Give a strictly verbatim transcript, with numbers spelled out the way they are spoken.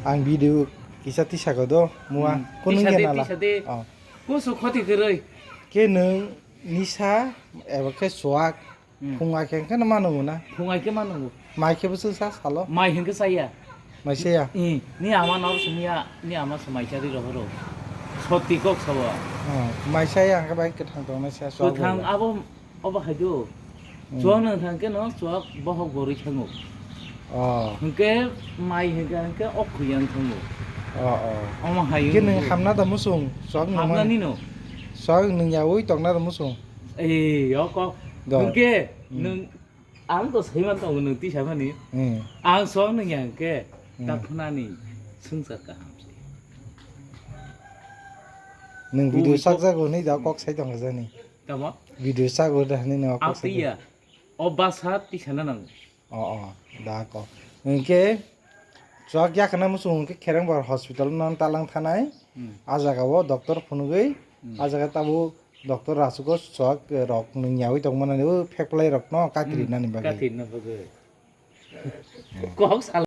Ang video kisa tisa ko do, mua. Hmm. Kunung tisa de, gena la. Tisa de. Oh. Kusu khoti kwrwi. Ke nwng nisa eba khe chuak. Hmm. Phung ai khe khe mano na. Phung ai khe mano. Mai khe bwswk sa salo. Mai hinkhe saya. Mai saya. Hmm. Ni ama nor sumya, ni ama sumai chari rohoro. Soti kok sawa. Oh, mai saya ang khe bai kwthang tong na saya. Kwthang abo Obo hai do. Hmm. Chuak nang thang khe no chuak bohok borwi thango. Oh. Hwnkhe mai hwnkhe hwnkhe ok khuyang thango. Oh, oh. Omo hai. Hwnkhe nwng hamna da musung chuak nang hamna mani. Nino. Chuak nwng yaui tongna da musung. Ei, ok, ok. Do. Hwnkhe hmm. Nwng ang to saiman tongo nwng tisa mani. Hmm. Ang chuak nang ya hwnkhe hmm. Takhunani swngchar kaham se. Nwng video sak jago hwnwi da kok sai tongo jani. Tamo? Video sago da hwnwi no kok sago. Apiya. O basa tisana nang. O, o, da ko. Hwnkhe chuak yakna muchung hwnkhe Kherengbar hospital no talang thanai. Hmm. A jaga o doctor phunugwi, hmm. A jaga tabo doctor rasugo chuak rok nwng yaui tongmani o pheklai rok no katri hmm. Nani bagwi. Katri na bagwi. Kok sal